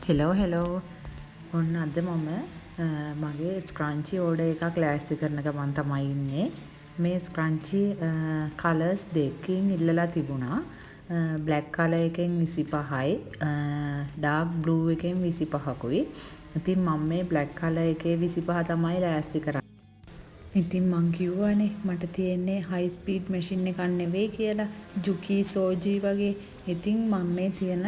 Hello hello, ඔන්න අද මම මගේ ස්ක්‍රන්චි ඕඩර් එකක් ලෑස්ති කරන ගමන් තමයි ඉන්නේ. මේ ස්ක්‍රන්චි කලර්ස් දෙකකින් ඉල්ලලා තිබුණා. බ්ලැක් කලර් එකෙන් 25යි, ඩාර්ක් බ්ලූ එකෙන් 25කුයි. ඉතින් මම මේ බ්ලැක් කලර් එකේ 25 තමයි ලෑස්ති කරන්නේ. ඉතින් මං කිව්වනේ මට තියෙන්නේ හයි ස්පීඩ් මැෂින් එකක් නෙවෙයි කියලා, ජුකි සෝජි වගේ. ඉතින් මං මේ තියෙන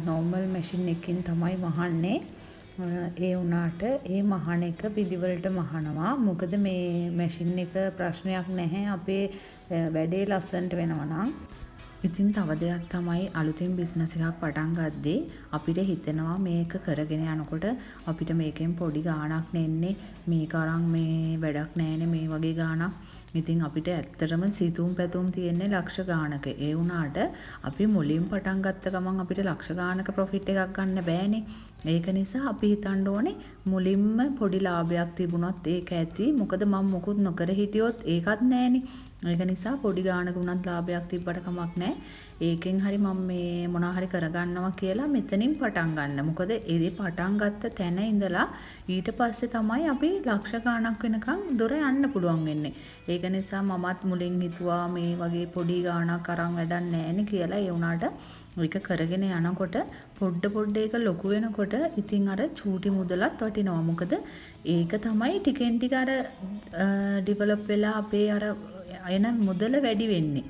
නෝමල් මැෂින් එකකින් තමයි මහන්නේ. ඒ වුණාට ඒ මහන එක පිළිවෙලට මහනවා. මොකද මේ මැෂින් එක ප්‍රශ්නයක් නැහැ අපේ වැඩේ ලස්සනට වෙනවා නම්. ඉතින් තව දෙයක් තමයි, අලුතින් බිස්නස් එකක් පටන් ගද්දී අපිට හිතෙනවා මේක කරගෙන යනකොට අපිට මේකෙන් පොඩි ගාණක් නේ එන්නේ, මේක අරන් මේ වැඩක් නෑනේ මේ වගේ ගාණක්. ඉතින් අපිට ඇත්තටම සිතුම් පැතුම් තියෙන්නේ ලක්ෂ ගාණක. ඒ වුණාට අපි මුලින් පටන් ගත්ත ගමන් අපිට ලක්ෂ ගාණක ප්‍රොෆිට් එකක් ගන්න බෑනේ. ඒක නිසා අපි හිතන්න ඕනේ මුලින්ම පොඩි ලාභයක් තිබුණත් ඒක ඇති. මොකද මම මොකුත් නොකර හිටියොත් ඒකත් නෑනේ. ඒක නිසා පොඩි ගාණක වුණත් ලාභයක් තිබ්බට කමක් නෑ, ඒකෙන් හරි මම මේ මොනවා හරි කරගන්නවා කියලා මෙතනින් පටන් ගන්න. මොකද ඒ පටන් ගත්ත තැන ඉඳලා ඊට පස්සේ තමයි අපි ලක්ෂ ගාණක් වෙනකන් දොර යන්න පුළුවන් වෙන්නේ. ඒක නිසා මමත් මුලින් හිතුවා මේ වගේ පොඩි ගාණක් අරන් වැඩක් නෑනේ කියලා. ඒ වුණාට ඒක කරගෙන යනකොට පොඩ පොඩ ඒක ලොකු වෙනකොට ඉතින් අර චූටි මුදලත් වටිනවා. මොකද ඒක තමයි ටිකෙන් ටික අර ඩිවලොප් වෙලා අපේ අර එන මුදල වැඩි වෙන්නේ.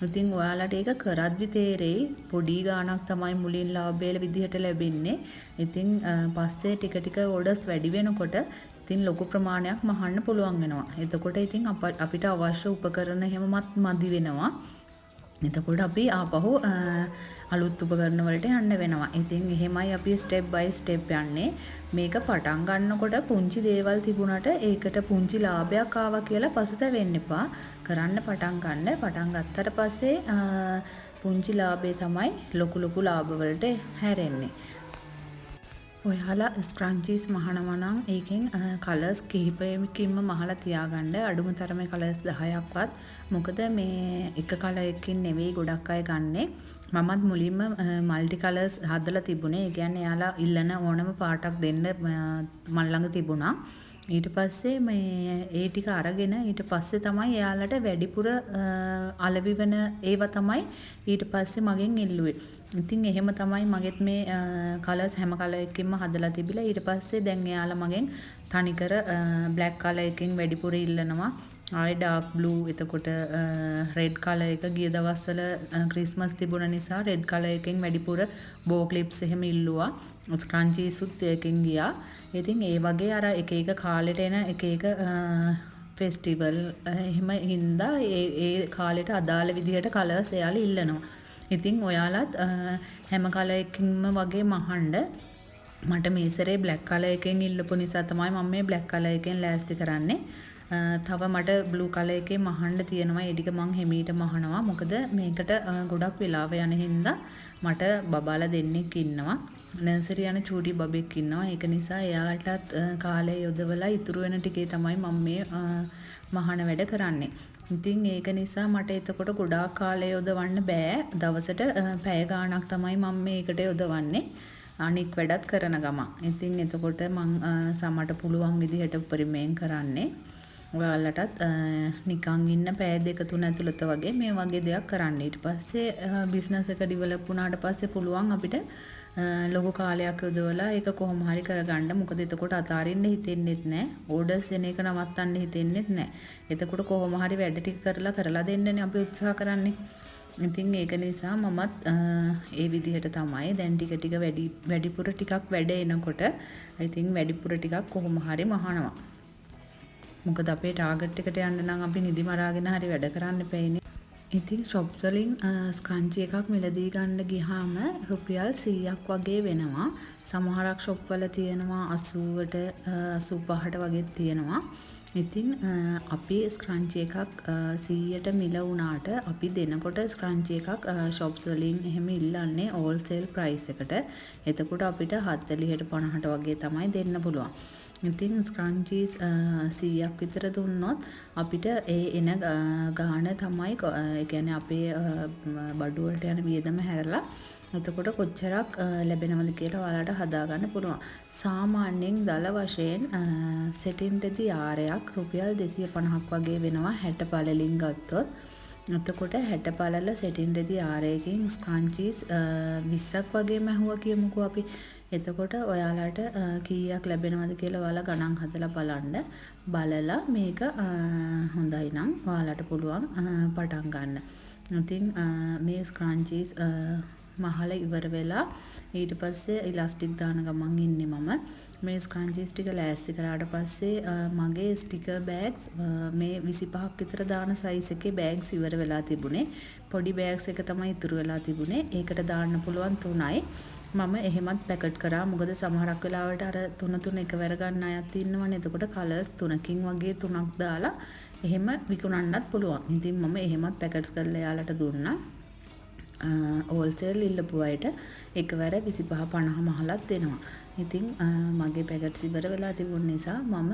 ඉතින් ඔයාලට ඒක කරද්දි තේරෙයි පොඩි ගාණක් තමයි මුලින් ලාභය විදිහට ලැබෙන්නේ. ඉතින් පස්සේ ටික ටික ඕඩර්ස් වැඩි වෙනකොට ඉතින් ලොකු ප්‍රමාණයක් මහන්න පුළුවන් වෙනවා. එතකොට ඉතින් අපිට අවශ්‍ය උපකරණ එහෙමත් මදි වෙනවා. එතකොට අපි ආපහු අලුත් උපකරණ වලට යන්න වෙනවා. ඉතින් එහෙමයි අපි ස්ටෙප් බයි ස්ටෙප් යන්නේ. මේක පටන් ගන්නකොට පුංචි දේවල් තිබුණට ඒකට පුංචි ලාභයක් ආවා කියලා පසුතැවෙන්න එපා. කරන්න පටන් ගන්න. පටන් ගත්තට පස්සේ පුංචි ලාභේ තමයි ලොකු ලොකු ලාභ වලට හැරෙන්නේ. ඔයාලා ස්ක්‍රන්චීස් මහනවා නම් ඒකෙන් කලර්ස් කිහිපයකින්ම මහලා තියාගන්න, අඩුම තරමේ කලර්ස් 10ක්වත්. මොකද මේ එක කලර් එකකින් නෙවෙයි ගොඩක් අය ගන්නෙ. මමත් මුලින්ම මල්ටි කලර්ස් හදලා තිබුණේ. ඒ කියන්නේ එයාලා ඉල්ලන ඕනම පාටක් දෙන්න මං ළඟ තිබුණා. ඊට පස්සේ මේ ඒ ටික අරගෙන ඊට පස්සේ තමයි එයාලට වැඩිපුර අලෙවි වෙන ඒවා තමයි ඊට පස්සේ මගෙන් ඉල්ලුවේ. ඉතින් එහෙම තමයි මගෙත් මේ කලර්ස් හැම කලර් එකකින්ම හදලා තිබිලා ඊට පස්සේ දැන් එයාලා මගෙන් තනිකර බ්ලැක් කලර් එකෙන් වැඩිපුර ඉල්ලනවා. ආයේ ඩාර්ක් බ්ලූ, එතකොට රෙඩ් කලර් එක ගිය දවස්වල ක්‍රිස්මස් තිබුණ නිසා රෙඩ් කලර් එකෙන් වැඩිපුර බෝ ක්ලිප්ස් එහෙම ඉල්ලුවා. ස්ක්‍රන්චීසුත් ඒකෙන් ගියා. ඉතින් ඒ වගේ අර එක එක කාලෙට එන එක එක ෆෙස්ටිවල් එහෙම හින්දා ඒ ඒ කාලෙට අදාළ විදිහට කලර්ස් එයාලා ඉල්ලනවා. ඉතින් ඔයාලත් හැම කලර් එකකින්ම වගේ මහන්න. මට මේ සැරේ බ්ලැක් කලර් එකෙන් ඉල්ලපු නිසා තමයි මම මේ බ්ලැක් කලර් එකෙන් ලෑස්ති කරන්නේ. තව මට බ්ලූ කලර් එකේ මහන්න තියෙනවා. ඒ ටික මං හිමීට මහනවා. මොකද මේකට ගොඩක් වෙලාව යන හින්දා මට බබාලා දෙන්නෙක් ඉන්නවා. නර්සරි යන චූටි බබෙක් ඉන්නවා. ඒක නිසා එයාටත් කාලය යොදවලා ඉතුරු වෙන ටිකේ තමයි මම මේ මහන වැඩ කරන්නේ. ඉතින් ඒක නිසා මට එතකොට ගොඩාක් කාලය යොදවන්න බෑ. දවසට පැය ගාණක් තමයි මම මේකට යොදවන්නේ, අනික් වැඩත් කරන ගමන්. ඉතින් එතකොට මං මට පුළුවන් විදිහට උපරිමයෙන් කරන්නේ. ඔයාලටත් නිකන් ඉන්න පැය දෙක තුන ඇතුළත වගේ මේ වගේ දෙයක් කරන්න. ඊට පස්සේ බිස්නස් එක ඩිවලොප් වුණාට පස්සේ පුළුවන් අපිට ලොකු කාලයක් යොදවලා ඒක කොහොම හරි කරගන්න. මොකද එතකොට අතාරින්න හිතෙන්නෙත් නෑ. ඕඩර්ස් එන එක නවත්තන්න හිතෙන්නෙත් නෑ. එතකොට කොහොම හරි වැඩ ටික කරලා කරලා දෙන්නනේ අපි උත්සාහ කරන්නේ. ඉතින් ඒක නිසා මමත් ඒ විදිහට තමයි දැන් ටික ටික වැඩි වැඩිපුර ටිකක් වැඩ එනකොට ඉතින් වැඩිපුර ටිකක් කොහොම හරි මහනවා. මොකද අපේ ටාගට් එකට යන්න නම් අපි නිදි මරාගෙන හරි වැඩ කරන්න එපැයිනේ. ඉතින් ෂොප්ස් වලින් ස්ක්‍රන්චි එකක් මිලදී ගන්න ගියාම රුපියල් 100ක් වගේ වෙනවා. සමහරක් ෂොප් වල තියෙනවා 80ට, 85ට වගේත් තියෙනවා. ඉතින් අපි ස්ක්‍රන්චි එකක් 100ට මිල වුණාට අපි දෙනකොට ස්ක්‍රන්චි එකක් ෂොප්ස් වලින් එහෙම ඉල්ලන්නේ හෝල්සේල් ප්‍රයිස් එකට. එතකොට අපිට 40ට 50ට වගේ තමයි දෙන්න පුළුවන්. ඉතින් ස්ක්‍රන්චීස් 100ක් විතර දුන්නොත් අපිට ඒ එන ගාණ තමයි, ඒ කියන්නේ අපේ බඩු වලට යන වියදම හැරලා එතකොට කොච්චරක් ලැබෙනවද කියලා ඔයාලට හදාගන්න පුළුවන්. සාමාන්‍යයෙන් දල වශයෙන් සෙටින් රෙදි යාරයක් රුපියල් 250ක් වගේ වෙනවා 60 පළලින් ගත්තොත්. එතකොට 60 පළල සෙටින් රෙදි යාරයකින් ස්ක්‍රන්චීස් 20ක් වගේ මැහුවා කියමුකෝ අපි. එතකොට ඔයාලට කීයක් ලැබෙනවද කියලා ඔයාලා ගණන් හදලා බලන්න. බලලා මේක හොඳයි නම් ඔයාලට පුළුවන් පටන් ගන්න. ඉතින් මේ ස්ක්‍රන්චීස් මහල ඉවර වෙලා ඊට පස්සේ ඉලාස්ටික් දාන ගමන් ඉන්නේ මම. මේ ස්ක්‍රන්චීස් ටික ලෑස්ති කරාට පස්සේ මගේ ස්ටිකර් බෑග්ස් මේ 25ක් විතර දාන සයිස් එකේ බෑග්ස් ඉවර වෙලා තිබුණේ. පොඩි බෑග්ස් එක තමයි ඉතුරු වෙලා තිබුණේ. ඒකට දාන්න පුළුවන් 3යි. මම එහෙමත් පැකට් කරා. මොකද සමහරක් වෙලාවට අර තුන තුන එකවර ගන්න අයත් ඉන්නවනේ. එතකොට කලර්ස් තුනකින් වගේ තුනක් දාලා එහෙම විකුණන්නත් පුළුවන්. ඉතින් මම එහෙමත් පැකට්ස් කරලා එයාලට දුන්නා. හෝල්සේල් ඉල්ලපු අයට එකවර 25 50 මහලක් දෙනවා. ඉතින් මගේ පැකට්ස් ඉවර වෙලා තිබුණ නිසා මම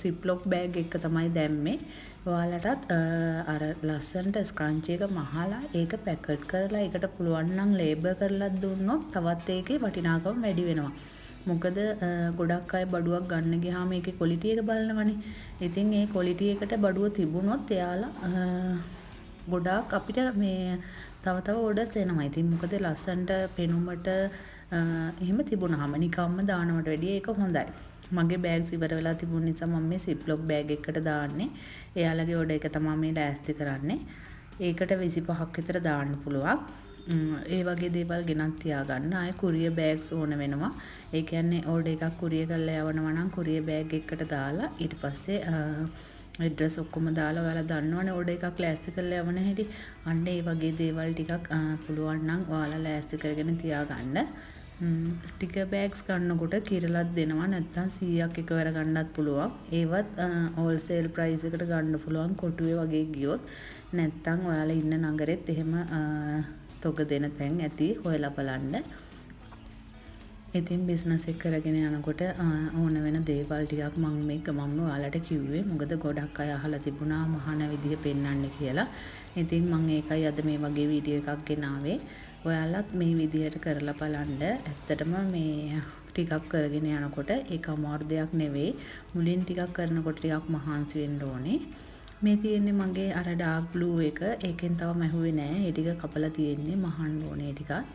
සිප්ලොක් බෑග් එක තමයි දැම්මේ. ඔයාලටත් අර ලස්සනට ස්ක්‍රන්ච් එක මහලා ඒක පැකට් කරලා ඒකට පුළුවන් නම් ලේබල් කරලත් දුන්නොත් තවත් ඒකේ වටිනාකම වැඩි වෙනවා. මොකද ගොඩක් අය බඩුවක් ගන්න ගියාම ඒකේ ක්වොලිටි එක බලනවනේ. ඉතින් ඒ ක්වොලිටි එකට බඩුව තිබුණොත් එයාලා ගොඩාක් අපිට මේ තව තව ඕඩර්ස් එනවා. ඉතින් මොකද ලස්සනට පෙනුමට එහෙම තිබුණාම නිකම්ම දානවට වැඩිය ඒක හොඳයි. මගේ බෑග්ස් ඉවර වෙලා තිබුණ නිසා මම මේ සිප්ලොක් බෑග් එකකට දාන්නේ. එයාලගේ ඕඩර් එක තමයි මේ ලෑස්ති කරන්නේ. ඒකට 25ක් විතර දාන්න පුළුවන්. ඒ වගේ දේවල් ගෙනත් තියාගන්න. ආයේ කුරියර් බෑග්ස් ඕන වෙනවා. ඒ කියන්නේ ඕඩර් එකක් කුරියර් කරලා යවනවා නම් කුරියර් බෑග් එකකට දාලා ඊට පස්සේ ඇඩ්‍රස් ඔක්කොම දාලා ඔයාලා දන්නවනේ ඕඩර් එකක් ලෑස්ති කරලා යවන හැටි. අන්න ඒ වගේ දේවල් ටිකක් පුළුවන් නම් ඔයාලා ලෑස්ති කරගෙන තියාගන්න. ස්ටිකර් බෑග්ස් ගන්නකොට කිරලත් දෙනවා, නැත්නම් 100ක් එකවර ගන්නත් පුළුවන්. ඒවත් හෝල්සේල් ප්‍රයිස් එකට ගන්න පුළුවන් කොටුවේ වගේ ගියොත්. නැත්නම් ඔයාලා ඉන්න නගරෙත් එහෙම තොග දෙන තැන් ඇති හොයලා බලන්න. ඉතින් බිස්නස් එක කරගෙන යනකොට ඕන වෙන දේවල් ටිකක් මම මේ ගමන්ම ඔයාලට කිව්වේ. මොකද ගොඩක් අය අහලා තිබුණා මහාන විදිහ පෙන්වන්න කියලා. ඉතින් මං ඒකයි අද මේ වගේ වීඩියෝ එකක් ගෙනාවේ. ඔයාලත් මේ විදිහට කරලා බලන්න. ඇත්තටම මේ ටිකක් කරගෙන යනකොට ඒක අමාරු දෙයක් නෙවෙයි. මුලින් ටිකක් කරනකොට ටිකක් මහන්සි වෙන්න ඕනේ. මේ තියෙන්නේ මගේ අර ඩාර්ක් බ්ලූ එක. ඒකෙන් තව මැහුවේ නෑ. ඒ ටික කපලා තියෙන්නේ මහන්න ඕනේ ඒ ටිකත්.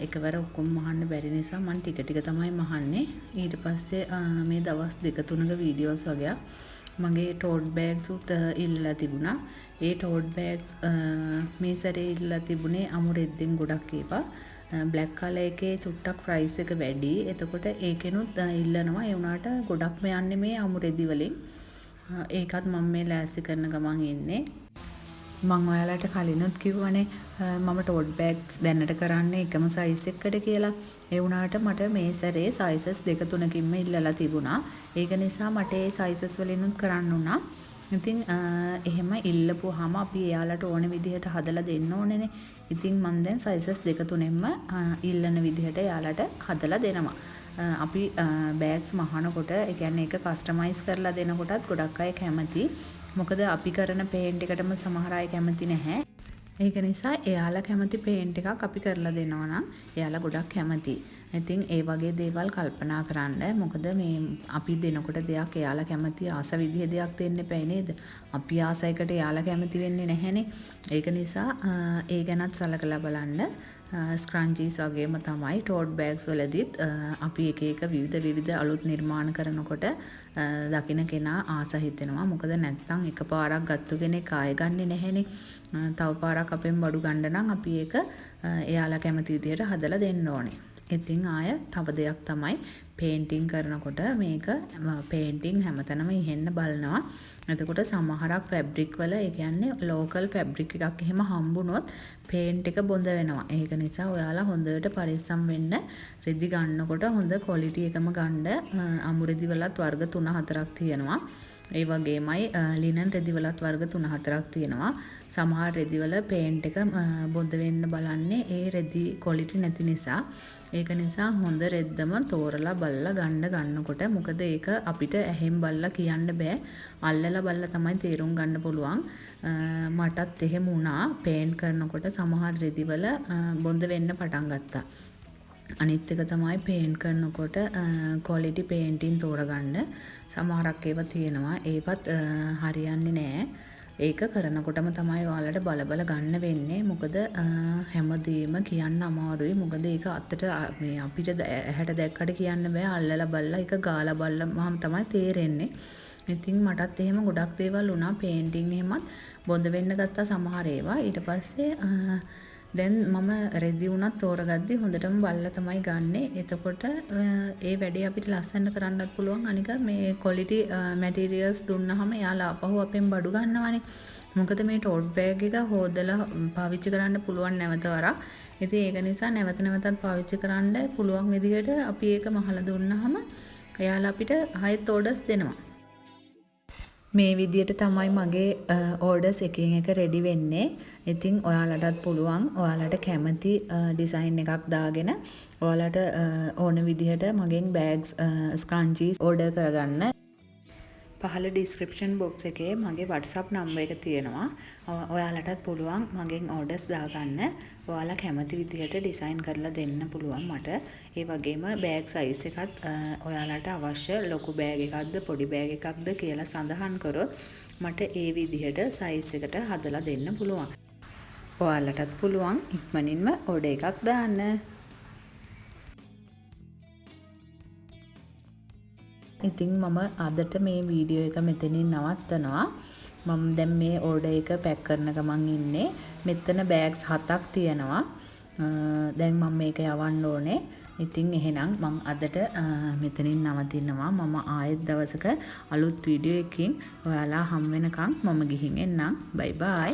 එකවර ඔක්කොම මහන්න බැරි නිසා මං ටික ටික තමයි මහන්නේ. ඊට පස්සේ මේ දවස් දෙක තුනක වීඩියෝස් වගේක් මගේ ටෝට් බෑග්ස් උත් ඉල්ලලා තිබුණා. ඒ ටෝට් බෑග්ස් මේ සැරේ ඉල්ලලා තිබුණේ අමු රෙද්දෙන් ගොඩක් ඒවා. බ්ලැක් කලර් එකේ චුට්ටක් ප්‍රයිස් එක වැඩි. එතකොට ඒකෙනුත් ඉල්ලනවා. ඒ වුණාට ගොඩක්ම යන්නේ මේ අමු රෙදි වලින්. ඒකත් මම මේ ලෑස්ති කරන ගමන් ඉන්නේ. මං ඔයාලට කලිනුත් කිව්වනේ මම ටෝට් බෑග්ස් දැනට කරන්නේ එකම සයිස් එකකට කියලා. ඒ වුණාට මට මේ සැරේ සයිසස් දෙක තුනකින්ම ඉල්ලලා තිබුණා. ඒක නිසා මට ඒ සයිසස් වලිනුත් කරන්න වුණා. ඉතින් එහෙම ඉල්ලපුවාම අපි එයාලට ඕන විදිහට හදලා දෙන්න ඕනේනේ. ඉතින් මං දැන් සයිසස් දෙක තුනෙන්ම ඉල්ලන විදිහට එයාලට හදලා දෙනවා. අපි බෑග්ස් මහනකොට ඒ කියන්නේ ඒක කස්ටමයිස් කරලා දෙනකොටත් ගොඩක් අය කැමති. මොකද අපි කරන පේන්ට් එකටම සමහර අය කැමති නැහැ. ඒක නිසා එයාලා කැමති පේන්ට් එකක් අපි කරලා දෙනවා නම් එයාලා ගොඩක් කැමති. ඉතින් ඒ වගේ දේවල් කල්පනා කරන්න. මොකද මේ අපි දෙනකොට දෙයක් එයාලා කැමති ආස විදිහ දෙයක් දෙන්න එපා නේද? අපි ආස එකට එයාලා කැමති වෙන්නේ නැහැනේ. ඒක නිසා ඒ ගැනත් සලකලා බලන්න. ස්ක්‍රන්චීස් වගේම තමයි ටෝට් බෑග්ස් වලදීත් අපි එක එක විවිධ විවිධ අලුත් නිර්මාණ කරනකොට දකින කෙනා ආස හිතෙනවා. මොකද නැත්තම් එකපාරක් ගත්තු කෙනෙක් ආයෙ ගන්නෙ නැහැනේ. තව පාරක් අපෙන් බඩු ගන්න නම් අපි ඒක එයාලා කැමති විදිහට හදලා දෙන්න ඕනේ. ඉතින් ආය තව දෙයක් තමයි පේන්ටිං කරනකොට මේක පේන්ටිං හැමතැනම ඉහෙන්න බලනවා. එතකොට සමහරක් ෆැබ්‍රික් වල ඒ කියන්නේ ලෝකල් ෆැබ්‍රික් එකක් එහෙම හම්බුනොත් පේන්ට් එක බොඳ වෙනවා. ඒක නිසා ඔයාලා හොඳට පරිස්සම් වෙන්න. රෙදි ගන්නකොට හොඳ ක්වොලිටි එකම ගන්න. අමු රෙදි වලත් වර්ග 3-4ක් තියෙනවා. ඒ වගේමයි ලිනන් රෙදි වලත් වර්ග 3-4ක් තියෙනවා. සමහර රෙදි වල පේන්ට් එක බොඳ වෙන්න බලන්නේ ඒ රෙදි ක්වොලිටි නැති නිසා. ඒක නිසා හොඳ රෙද්දම තෝරලා බලලා ගන්න ගන්නකොට, මොකද ඒක අපිට ඇහෙන් බලලා කියන්න බෑ. අල්ලලා බලලා තමයි තේරුම් ගන්න පුළුවන්. මටත් එහෙම වුණා. පේන්ට් කරනකොට සමහර රෙදි වල බොඳ වෙන්න පටන් ගත්තා. අනිත් එක තමයි පේන්ට් කරනකොට ක්වොලිටි පේන්ටින් තෝරගන්න. සමහරක් ඒවා තියෙනවා. ඒවත් හරියන්නේ නෑ. ඒක කරනකොටම තමයි ඔයාලට බල බල ගන්න වෙන්නේ. මොකද හැමදේම කියන්න අමාරුයි. මොකද ඒක අතට මේ අපිට ඇහැට දැක්කට කියන්න බෑ. අල්ලලා බලලා ඒක ගාලා බලලාම තමයි තේරෙන්නේ. ඉතින් මටත් එහෙම ගොඩක් දේවල් වුණා. පේන්ටින් එහෙමත් බොඳ වෙන්න ගත්තා සමහර ඒවා. ඊට පස්සේ දැන් මම රෙදි වුණත් තෝරගද්දි හොඳටම බලලා තමයි ගන්නෙ. එතකොට ඒ වැඩේ අපිට ලස්සනට කරන්නත් පුළුවන්. අනික මේ ක්වොලිටි මැටීරියල්ස් දුන්නාම එයාලා ආපහු අපෙන් බඩු ගන්නවනේ. මොකද මේ ටෝට් බෑග් එක හොදලා පාවිච්චි කරන්න පුළුවන් නැවත වරක්. ඉතින් ඒක නිසා නැවත නැවතත් පාවිච්චි කරන්න පුළුවන් විදිහට අපි ඒක මහලා දුන්නාම එයාලා අපිට ආයෙත් ඕඩර්ස් දෙනවා. මේ විදියට තමයි මගේ ඕඩර්ස් එකින් එක රෙඩි වෙන්නේ. ඉතින් ඔයාලටත් පුළුවන් ඔයාලට කැමති ඩිසයින් එකක් දාගෙන ඔයාලට ඕන විදිහට මගෙන් බෑග්ස් ස්ක්‍රන්චීස් ඕඩර් කරගන්න. පහළ ඩිස්ක්‍රිප්ෂන් බොක්ස් එකේ මගේ WhatsApp number එක තියෙනවා. ඔයාලටත් පුළුවන් මගෙන් ඕඩර්ස් දාගන්න. ඔයාලා කැමති විදිහට ඩිසයින් කරලා දෙන්න පුළුවන් මට. ඒ වගේම බෑග් සයිස් එකත් ඔයාලට අවශ්‍ය ලොකු බෑග් එකක්ද පොඩි බෑග් එකක්ද කියලා සඳහන් කරොත් මට ඒ විදිහට සයිස් එකට හදලා දෙන්න පුළුවන්. ඔයාලටත් පුළුවන් ඉක්මනින්ම ඕඩර් එකක් දාන්න. ඉතින් මම අදට මේ වීඩියෝ එක මෙතනින් නවත්තනවා. මම දැන් මේ ඕඩර් එක පැක් කරන ගමන් ඉන්නේ. මෙතන බෑග්ස් 7ක් තියෙනවා. දැන් මම මේක යවන්න ඕනේ. ඉතින් එහෙනම් මං අදට මෙතනින් නවතිනවා. මම ආයෙත් දවසක අලුත් වීඩියෝ එකකින් ඔයාලා හම් වෙනකන් මම ගිහින් එන්නම්. බයි බයි.